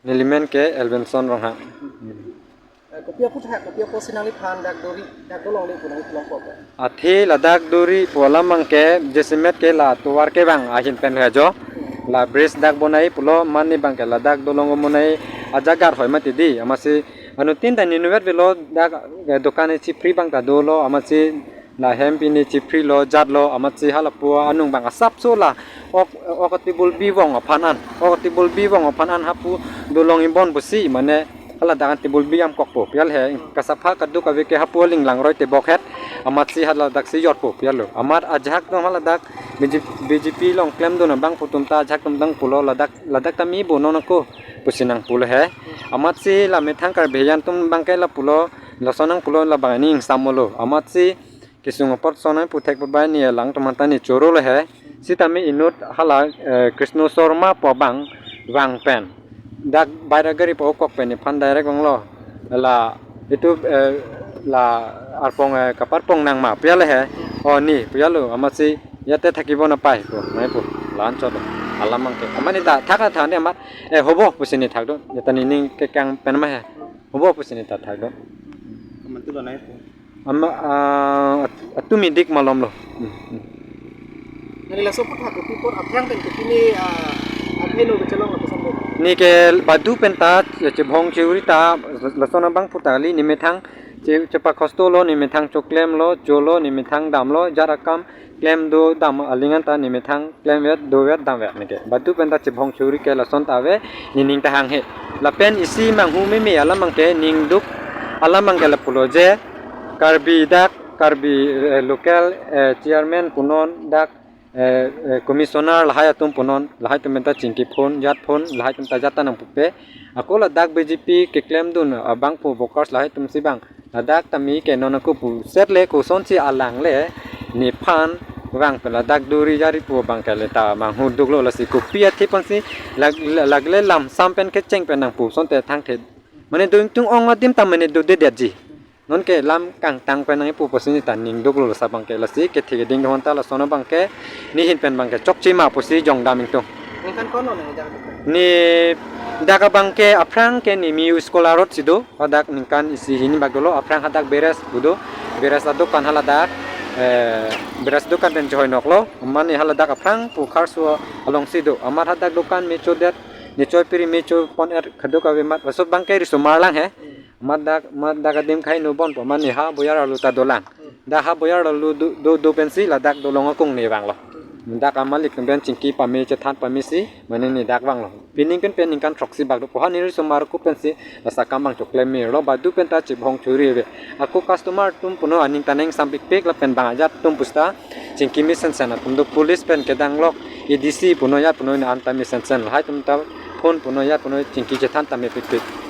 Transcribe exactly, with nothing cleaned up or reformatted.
Nelimen ke Elvinson Ronghang. Eh, kopi aphuthak, kopi apotsi nangliphan dak dori, dak dolongle pu nangkelongpo? Athe ladak dori pu alam abangke jasemet ke la tovar kevang ahin pen lo jo. La bridge dak bonai pulo, mane abangke ladak dolong bonai ajaga hoi mati dei. Amatsi anuttin ta nelivet avelo dak, eh, dokan chiphri abang ta dolo, amatsi lahem pini chiphri lo, jat lo, amatsi halapu anung abang asapso la ok, ok table bivong aphan an, ok table bivong aphan an hapu dolong ibon pusi, mane haladak an table bi amkokpo pu alo he. Kasapha kaduk ave ke hapu aling langroi tebok het, amatsi haladak si jotpo pu alo. Amat ajahak atum haladak B J P, B J P along klemdun abang pu atum ta ajahak atum abang pulo ladak, ladak ta me bo non ako pusi nangpulo he. Amatsi la methang Karbi atum abangke la pulo, lason nangpulo, labang ne ingsam lo. Amatsi kesung apot son nangputhek pabai ne alang atum anta ne choro lo he. Sitame inut hala, eh, Krishna Sharma pu abang vang pen dak baira gari pu okok pen nephan direct vanglo. La itu, eh, la arpong, eh, kaparpong nang ma pu alo he. O ne pu alo, amatsi ya te thakibo na pai pu, mai pu. La-an chot alam abangke. Amat ne ta thak than de amat, eh, hobo pusi ne thakdun. Ya ta nening kekang pen ma he. Hobo pusi ne ta thakdun. Amat tu lo nai pu. Ama, ah, at-, atum idik malom lo. Hmm, hmm. Nani laso aphuthak kopi apot aphrang pen kopi ne, ah, akhai lo kechelong lo pesan pen? Ne ke badu pen ta, chebhong churi ta, lason abang aphuthak kali, ne methang che-, chepakhosto lo, ne methang choklem lo, cholo, ne methang damlo, jat akam klem do dam aling anta ne methang klemvet, dovet, damvet ne ke. Badu pen ta chebhong churi ke lason ta ave, nening ta hang he. Lapen isi manghu meme alam abangke, ningduk alam abangke lapulo je, Karbi dak, Karbi, eh, local, eh, chairman punon dak, eh, eh, commissioner lahai atum punon, lahai atum pen ta chingki phone, jat phone, lahai atum ta jat ta nangpupe. Ako ladak B J P keklemdun abang pu workers lahai atumsi abang, ladak ta me ke non ako pu set le, kosonsi alang le nephan vang pen ladak dori jari pu abangke le ta manghu duklo, lasi kopi athe ponsi lag-, lagle lamsam pen kecheng pen nangpu asonte thangthe. Mane do ingtung ong adim ta mane do dedetji. Non ke lam kangtang pen nangpu pusi ne ta ning duklo, laso abangke lasi kethe keding do-an ta lason abangke nehin pen abangke chokche ma pusi jongdam ingtung. Ningkan ko-an lo nang dak? Ne dak abangke aphrang ke ne me-o school arotsi do, hadak ningkan isi hini bak dolo, aphrang hadak Beres pu do, Beres adokan haladak, eh, Beres dokan pen chehoi noklo, mane haladak aphrang pu Kharso alongsi do, amat hadak dokan me chodet, ne choi piri me choi pon-et kaduk ave amat, laso abangke risomar lang he. Amat dak, amat dak adim khai no bon pu, mane ha boyar arlo ta dolang. Dak ha boyar arlo do, do, do pensi ladak dolong akung ne vanglo. Dak amalik pen chingki pame chethan pamesi, mane ne dak vanglo. Pining pen pen ningkan throksi bak do pu, ha ne risomar ako pensi laso akam abang choklem me lo, badu pen ta chebhong churi ave. Ako customer atum punon aning ta nangsampikpik lapen bang ajat atum pusta chingki mesen sen atum do, police pen kedang lok, A D C punon ajat punon an ta mesen sen, lahai atum ta phone punon ajat punon chingki chethan ta mepikpik.